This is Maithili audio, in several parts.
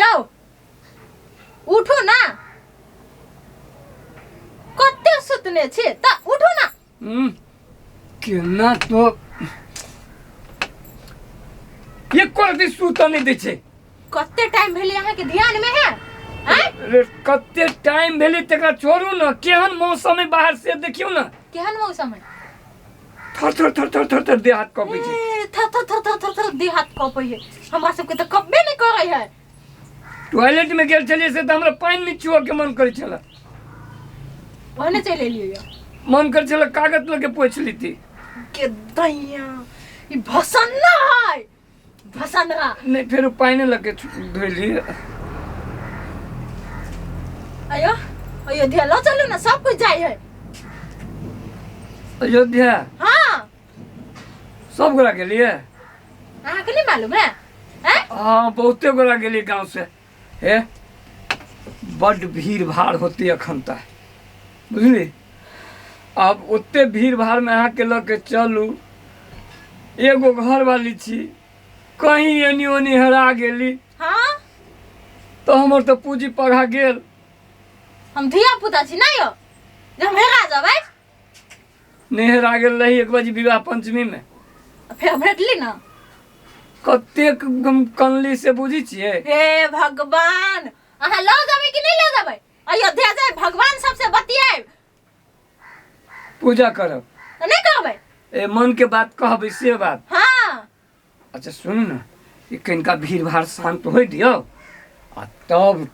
यौ उठू ना कते सुतने छी तऽ उठू ना केना तो एको रति सुतऽ नहि दै छै कते टाइम भेलै अहाँके ध्यान में है आँय? रे कते टाइम भेलै तकरा छोड़ू ने केहन मौसम है बाहर से देखियौ ने केहन मौसम है थर थर थर थर थर थर देह हाथ कपै छै ए, थर थर थर थर थर थर देह हाथ कपै है हमरा सबके तऽ कपबे नहि करै है टॉयलेट में गेल छलियै से तऽ हमरा पानि नहि छुअ के मन करै छलै ओहने चलि एलियै यौ मन करै छलै कागज लऽ के पोछि लेती के दैया ई भसन्ना है भसन्ना नहि फेर पानि लऽ के धोइ लियै अयो अयोध्या लऽ चलू ने सब कुछ जाइ है अयोध्या हाँ सब गोरा गेलियै अहाँके नहीं मालूम है हैं? हाँ बहुते गोरा गेलियै गाँव से हे बड्ड भीड़ भाड़ होती अखन तक बुझली आब ओते भीड़ भाड़मे अहाँके लऽ के चलू एगो घरवाली छी कहीं एनी ओनी हेरा गेली हाँ तऽ हमर तऽ पूँजी पघा गेल हम धिया पुता छी ना यौ जे हम हेरा जेबै नहि हेरा गेल रही एक बजे विवाह पंचमी में फेर भेटली ना कतेक हम कनली से बुझी छियै हे भगवान अहाँ लऽ जेबै कि नहि लऽ जेबै अयोध्या जाय भगवान सबसे बतियाएब पूजा करब तऽ नहि करबै ए मन के बात कहबै से बात हाँ अच्छा सुनू ने ई कनिका भीड़ भाड़ शान्त होइ दियौ आ तब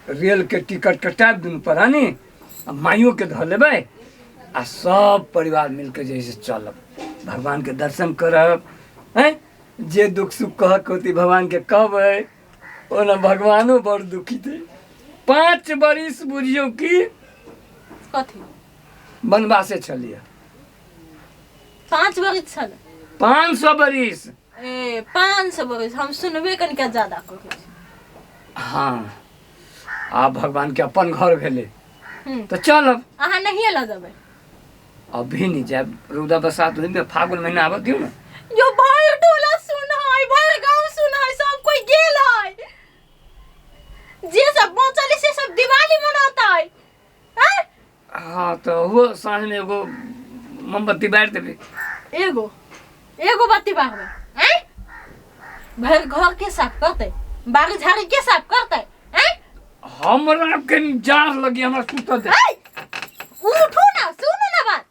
रेलके टिकट कटायब दुनू प्राणी आ माइयोके धऽ लेबै आ सब परिवार मिलके जे है से चलब भगवानके दर्शन करब हैं जे दुख सुख कहक होती भगवानके कहबै ओना भगवानो बड़ दुखी थे 5 बरिस बुझियौ कि कथी वनवासे छलियै 5 बरिस छल 500 बरिस ए 500 बरिस हम सुनबे कनिका ज्यादा कहै छी हाँ आब भगवान के अपन घर भेलै हम्म। तऽ चलब अहाँ नहिए लऽ जेबै अभी नहीं जायब रौदा बसात होइमे फागुन महीना आबऽ दियौ ने यो भरि टोला सुन है भरि गाँव सुन है सब कोई गेल है जे सब बचल है से सब दिवाली मनाता है हैं? हाँ तऽ ओहो साँझमे एगो मोमबत्ती बारि देबै एगो एगो बत्ती बारबै हैं भरि घर के साफ करतै बाड़ी झाड़ी के साफ करतै हैं हमरा कनि जाड़ लगी हमरा सुतऽ दे ऐ, उठू ना सुनू ना बात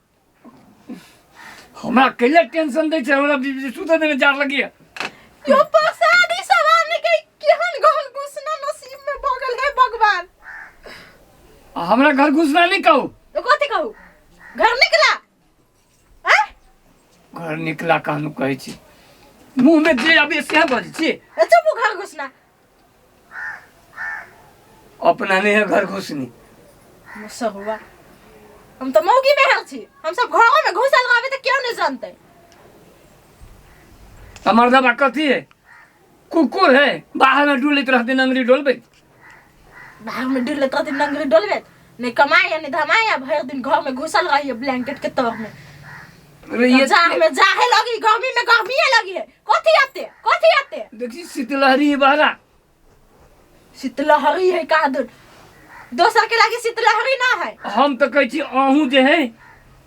हमरा कैले टेंशन दै छै हमरा सुतऽ दे जाड़ लगी यो प्रसादी सब आने के केहन घर घुसना नसीब में भऽ गेल हे भगवान हमरा घर घुसना नहीं कहू तो कथी कहू घर निकला आँय? घर निकला कहनु कहै छी मुँह में जे अबे सएह बजै छी ए, चुप घर घुसना अपना नहीं है घर घुसनी मुसहुआ हम तो मौगी में हर छी हम सब घरों में घुसल रहबे तो क्यों नहीं जानते हमर दबा कथी है कुकुर है बाहर में डुलैत रहते नंगरी डोलबैत बाहर में डुलैत रहते नंगरी डोलबैत नहीं कमाए नहीं धमाए भर दिन घर में घुसल रहिए ब्लैंकेट के तर में अरे ये जाड़ में जाहे लगी गर्मी में गर्मी लगी है कथी आते कथी आते देखी शीतलहरी बहरा शीतलहरी है का दूर दोसर के लागी शीतलहरी ना है हम तो कहै छी अहूँ जे है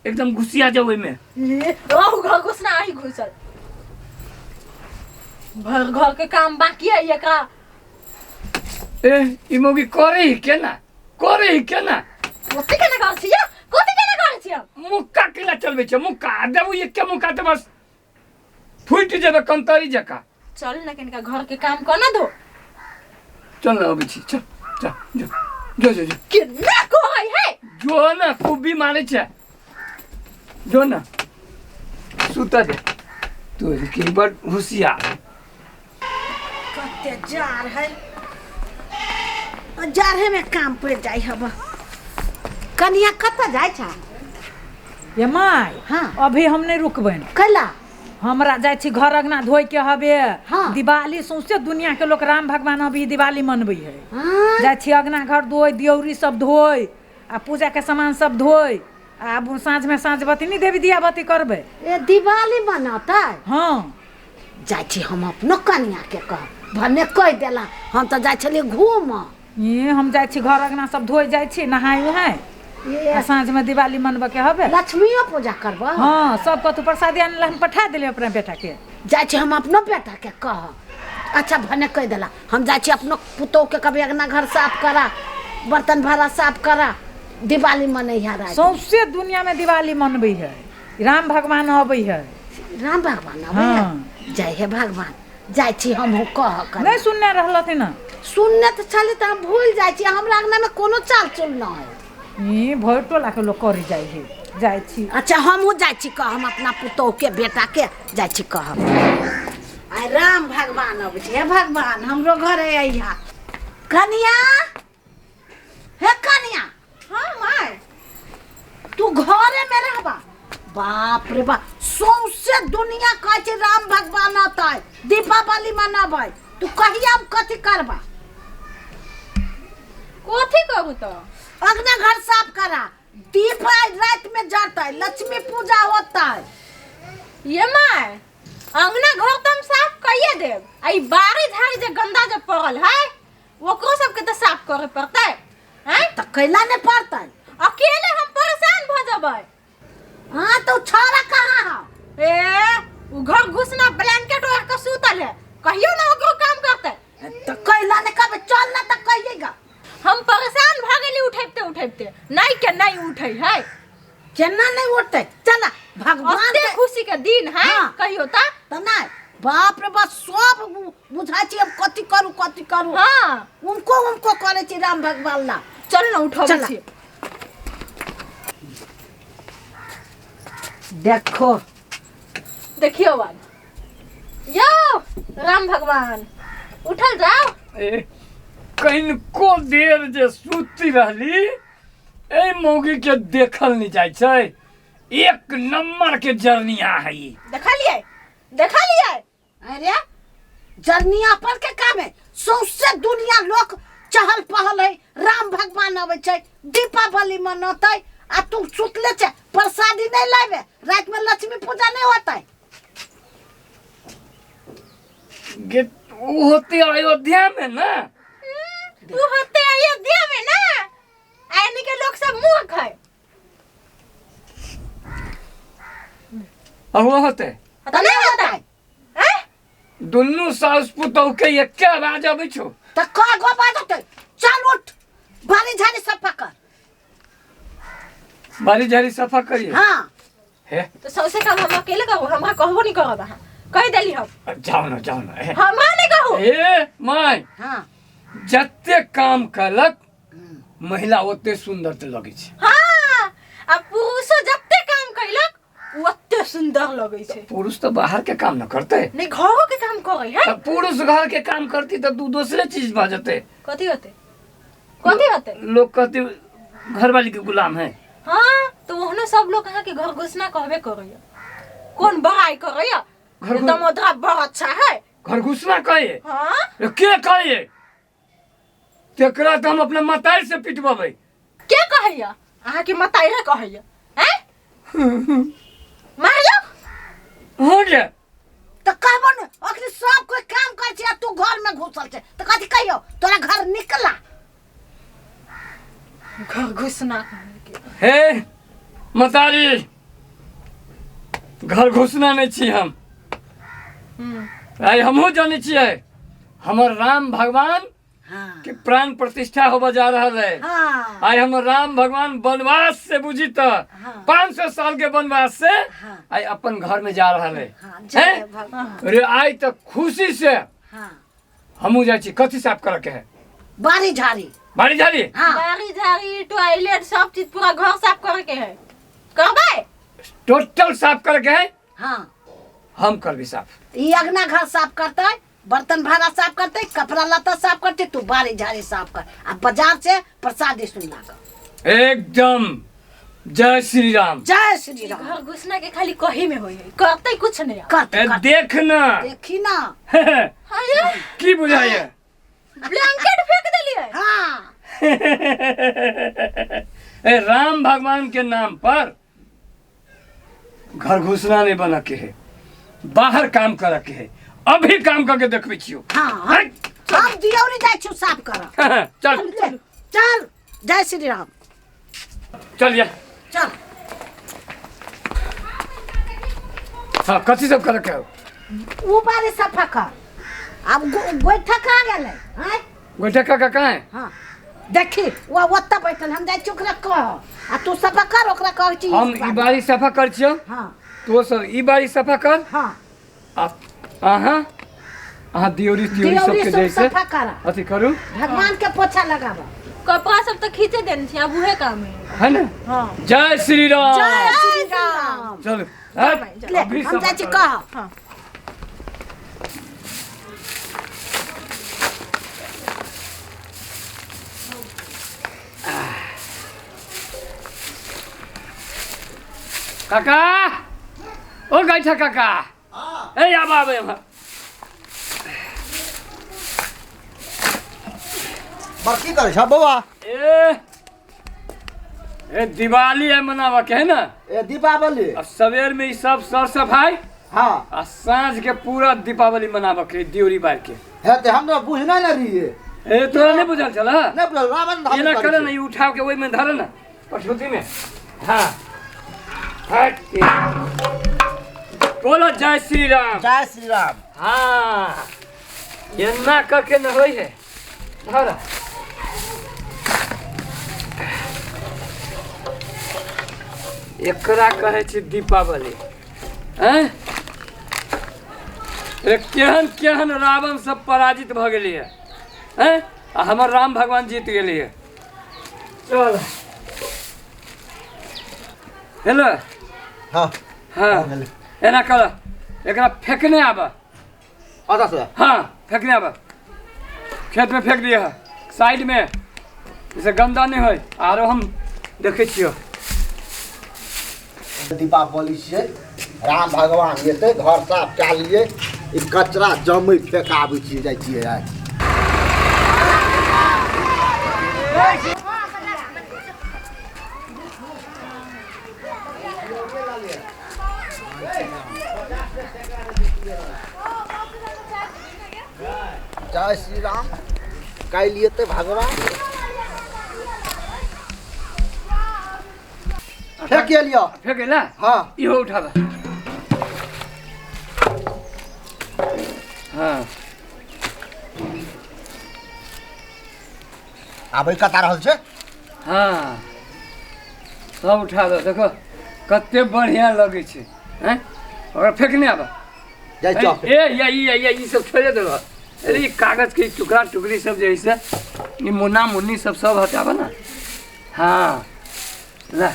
एकदम घुसिया जाओ ओहिमे ए, ओहु घर घुसना आही घुसल भर घर के काम बाकी है एकरा ए ई मौगी करे ही केना करे ही केना कथी केना करै छियै कथी केना करै छियै मुक्का केना चलबै छै मुक्का देबू एके मुक्का तऽ बस फूटि जेबै कंतरी जकाँ चल ना कनिका घर के काम कर ना दो चल ना अबै छी चल चल जो जो जो जो केना कहै है जो ना खूबी मारै छै जो ना सुत दे तू की बड़ होशियार कते जार है जाड़े में काम पड़ जाय हब कनिया कतऽ जाइ छ ये माय हाँ। अभी हम नहीं रुकबनि कैला हमरा जाइ छी घर अंगना धोइ के हबे हाँ। दिवाली सौंसे दुनिया के लोक राम भगवान अभी दिवाली मनबै है हाँ जाइ छी अंगना घर धोइ दियौरी सब धोइ आ पूजा के सामान सब धोइ आ आब साँझ में साँझ बत्ती नहीं देवी दिया बत्ती करबै ए दिवाली मनतै हाँ जाइ छी हम अपनो कनिया के कहब भने कहि देला हम तऽ जाइ छलियै घूमऽ। ई हम जाइ छी घर अंगना सब धोइ जाइ छी नहाय उहाय ये आ साँझमे दिवाली मनबऽके हबे। लक्ष्मीओ पूजा करबह? हँ, सब कतौ प्रसादी आनै लए हम पठा देलियै अपना बेटाके। जाइ छी हम अपनो बेटाके कह। अच्छा भने कहि देला, हम जाइ छी अपनो पुतोहके कहबै अंगना घर साफ करा, बर्तन भाड़ा साफ करा, दिवाली मनैहा राति। सौंसे दुनियामे दिवाली मनबै है, राम भगवान अबै है। राम भगवान अबै है? हाँ। जय हे भगवान, जाइ छी हमहूँ कह कर। नहि सुनने रहलथिन हँ? सुनने तऽ छली तऽ हम भूलि जाइ छी, हमरा अंगनामे कोनो चाल चूल नहि है। ई भरि टोलाके लोक करै जाइ है। जाइ छी। अच्छा हमहूँ जाइ छी कह, हम अपना पुतोहके बेटाके जाइ छी कहब। आइ राम भगवान अबै छै। हे भगवान, हमरो घरे अइहा। कनिया, हे कनिया। हाँ माय। तू घरे में रहबा? बाप रे बाप, सौंसे दुनिया कहै छै राम भगवान अतै, दीपावली मनाबै, तू कहिया कथी करबा? कथी करू तऽ? अगना घर साफ करा, दीप आइ राति में जरतै, लक्ष्मी पूजा होतै। ये माय, अंगना घर तऽ हम साफ कइए देब, आ ई बाड़ी झाड़ी जे गंदा जे पड़ल है ओकरो सबके तऽ साफ करे पड़तै। हैं? तऽ कैला नहि पड़तै? अकेले हम परेशान भऽ जेबै। हाँ तो छौड़ा कहाँ हौ? ए उ घर घुसना ब्लैंकेट ओढ़ के सुतल है, कहियो ना ओकरो काम करतै। तऽ कैला नहि कहबै? चल ना तऽ कहिएगा। हम परेशान भऽ गेली उठैबते उठैबते, नहीं के नहीं उठै है। केना नहीं उठतै? चल भगवान ओते के खुशी के दिन है। हाँ। कहियो तऽ तऽ नहीं, बाप रे बाप, सब बुझाइ छी हम कथी करू कथी करू। हाँ। उनको उनको करै छी राम भगवान ला। चल ना उठबै चल। छी। देखो देखियो बात यो राम भगवान उठल जाओ। ए कनिको देर जे सुति रहली, एहि मौगी के देखल नहीं जाइ छै, एक नंबर के जरनिया है ई। देखलियै देखलियै? अरे जरनिया पर के काम है, सौंसे दुनिया लोक चहल पहल है, राम भगवान अबै छै, दीपावली मनतै, आ तू सुतले छै, प्रसादी नहीं लाबे, राति में लक्ष्मी पूजा नहीं होतै। गे ओ होते अयोध्या में ना। वो होते अयोध्या में ना, आने के लोग सब मूर्ख है। और वो होते तो नहीं होता है? हैं? दुनू सास पुतोह के एके आवाज अबै छौ। तऽ कय गो बाज होतै? चल उठ, बाड़ी झाड़ी सफा कर। बाड़ी झाड़ी सफा करिए? हाँ। हे तो सबसे काम हम अकेले करू, हमरा कहबो नहीं करब अहाँ, कहि देली हम। जाओ ना जाओ ना। ए। हमरा नहीं कहू। ए my. हाँ। जते काम कलक महिला ओते सुंदर तऽ लगै छै। हाँ, आ पुरुषो जते काम कैलक ओते सुंदर लगै छै। पुरुष तऽ बाहर के काम न करते। नहीं, घरो के काम करे है। तऽ पुरुष घर के काम करती तब दू दोसरे चीज भऽ जेतै। कथी होते? कथी होते? लोग कहते घरवाली के गुलाम है। हाँ, तो ओहनो सब लोग अहाँ के घर घुसना कहबे करैया, कौन बड़ाई करैया? घर घु- दमोदरा बड़ अच्छा है। घर घुसना कहे? हाँ। ए, के कहे? तेकरा तऽ हम अपना मताई से पिटबेबै। के कहैया? अहाँ के मताई कहैया? हैं? मारियो। हो गया। तऽ कहबो ने, अखनी सब कोई काम करै छै आ तू घर में घुसल छै, तऽ कथी कहियौ? तोरा घर निकला। घर घुसना। हे मतारी, घर घुसना नहीं छी हम। आइ हमहूँ जानै छियै हमर राम भगवान हाँ। के प्राण प्रतिष्ठा होबे जा रहल है। हाँ। आइ हमर राम भगवान वनवास से बुझी तऽ हाँ। 500 साल के वनवास से हाँ। आइ अपन घर में जा रहल है। हाँ, जय हैं? भगवान। अरे आइ तऽ खुशी से हाँ। हमहूँ जाइ छी। कथी साफ करऽ के है? बाड़ी झाड़ी। बाड़ी झाड़ी? हाँ। बाड़ी झाड़ी, टॉयलेट, सब चीज, पूरा घर साफ करे के है। करबै? टोटल साफ करे के है? हाँ। हम करबी साफ। ई अगना घर साफ करतै, बर्तन भाड़ा साफ करतै, कपड़ा लत्ता साफ करतै, तू बाड़ी झाड़ी साफ कर आ बाजार से प्रसादी सुन लाग। एकदम जय श्री राम। जय श्री राम। घर घुसना के खाली कही में होई है, करतै कुछ नहीं। करतै, ए, करतै। देख ना। देखी ना। हाँ ये। की बुझाइए? ब्लैंकेट फेंक देलिए। हाँ। ए राम भगवान के नाम पर घर घुसना नहीं बना के है, बाहर काम कर के है। अभी काम करके देखबै छियौ। हाँ, हम दियौरी जाइ छियौ साफ करऽ। चल। चल चल, जय श्री राम। चल जा। चल। हाँ, कथी सब करके है? ऊ बारी सफा कर। आब गोइठा कहाँ गेलै? आँय? गोइठा काका कहाँ है? हाँ, देखी वो ओतऽ बैठल। हम जाइ छी ओकरा कह आ तू सफा कर, ओकरा कहै छी। हम ई बारी सफा कर छियौ। हाँ। तो सब ई बारी सफा कर। हाँ। आ अहाँ अहाँ दियोरी तियोरी दियौरी सबके सब जैसे सफा कर, अथी करू, भगवान के पोछा लगाब। कपड़ा सब तो खींचे देने छी, आब उहे काम है। है ना? हाँ। जय श्री राम। जय श्री राम। चलू। चल। ले, अभी हम सफा जाइ छी करब। कह। हाँ। काका, ओ गैठा काका, ए आब आब एम्हर। बड़ की करै छ बौआ? ए ए, दिवाली है मनावा के है ना? ए दीपावली। अब सवेर में ई सब सर सफाई। हाँ। आ साँझ के पूरा दीपावली मनावा के, दियोरी बार के। हे ते हम तो बुझने न रहिए। ए तोरा नहीं बुझल छल? नहीं बुझल, रावण धाम एना करै करे छै। ना, ई उठाव के ओहि में धर ना पछुती में। हाँ हट के। बोलो जय श्री राम। जय श्री राम। हाँ, एना करके न होई है, धर। एकरा कहै छै दीपावली। हैं रे, केहन केहन रावण सब पराजित भऽ गेलियै हैं आ हमर राम भगवान जीत गेलियै। चल, हेलो। हाँ। हाँ। भऽ गेलै। एना कर, एकरा फेंकने आब। अच्छा से। हाँ, फेंकने आब, खेत में फेंक दिए साइड में, जैसे गंदा नहीं होय। आरो हम देखै छियो। दीपावली छियै, राम भगवान एतै, घर साफ कए लियै, ई कचरा जमै फेकाबै छियै, जाइ छियै आइ। जय श्री राम। काल्हि एतै भगवान। फेंक लिअ। फेंक ला। हाँ। इहो उठाबा। हाँ। आबै कता रहल छै। हाँ, सब उठा दो। देखो कते बढ़िया लगै छै। हैं, ओकरा फेंकने आबा। जाइ चौक। ए या ई या ई सब छोड़े देलह। अरे ई कागज के टुकड़ा टुकड़ी सब जे है से ई मुन्ना मुन्नी सब सब हटाबा ना। हाँ ला।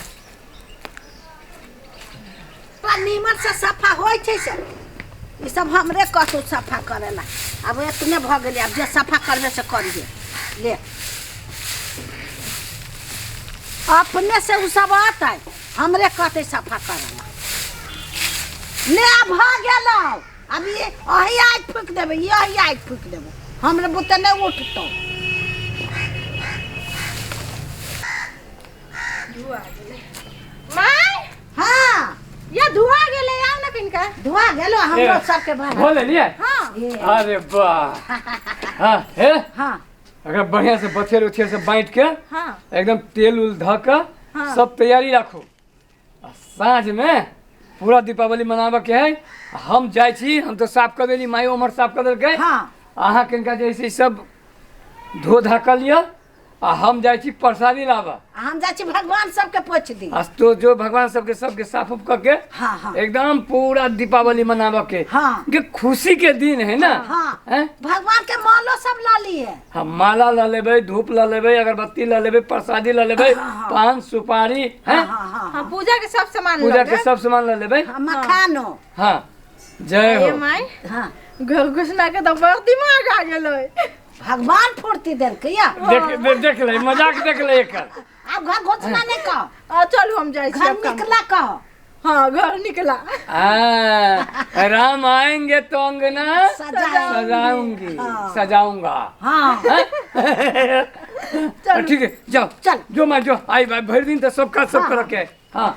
बड़ा नीमन से सफा होइ छै से ई सब हमरे कहतौ सफा करेला। आब एतने भऽ गेलै, आब जे सफा करबै से करिहे ले। अपने से उ सब अतै, हमरे कहतै सफा करेला। ले, आब भऽ गेलौ। आब ई अही आगि फूकि देबै, ई अही आगि फूकि देबै, हमरे बुते नहि उठतौ। माय। हाँ। या धुआ गेलै, आउ ना किनका। धुआ गेलो हमरो सबके भर। धो लेलियै? हाँ। अरे वाह। हाँ हे। हाँ। अगर बढ़िया से बथेर उथेर से बाँट के हाँ एकदम तेल उल धऽ के हाँ। सब तैयारी राखू आ साँझ में पूरा दीपावली मनाबऽ के है। हम जाइ छी, हम तो साफ कऽ देली, मायो उम्हर साफ कऽ देलकै। हाँ। अहाँ किनका जे छै सब धो धा कऽ लिअ आ हम जाइ छी प्रसादी लाबऽ। आ हम जाइ छी भगवान सबके पोछि दी। आ तो जो भगवान सबके सबके साफ उफ कऽ के हाँ हाँ एकदम पूरा दीपावली मनाबऽ के। हाँ। के खुशी के दिन है ना। हाँ। हैं? भगवान के मालो सब ला लिए। हम माला लऽ लेबै, धूप लऽ लेबै, अगरबत्ती लऽ लेबै, प्रसादी लऽ लेबै, पान सुपारी हैं। हाँ हाँ। हाँ, पूजा के सब सामान पूजा लऽ के लेब। सब सामान लऽ लेबै। हाँ, मखानो। हाँ, जय ए हो। माय। हाँ। घर घुसना के तो बड़ दिमाग आ गेलै। भगवान फुर्ती देलकै या। देख देख देख ले, मजाक देख ले एकर। आब घर घोषणा नहीं कह। आ चलू, हम जाइ छी। घर आब काम। निकला कह। हाँ, घर निकला। हाँ, राम आएंगे तो अंगना सजाएंगे। सजाऊंगी, सजाऊंगा। हाँ। ठीक है, जाओ। चल। जो माँ जो आई भाई, भर दिन तो सब काज सब कर के। हाँ।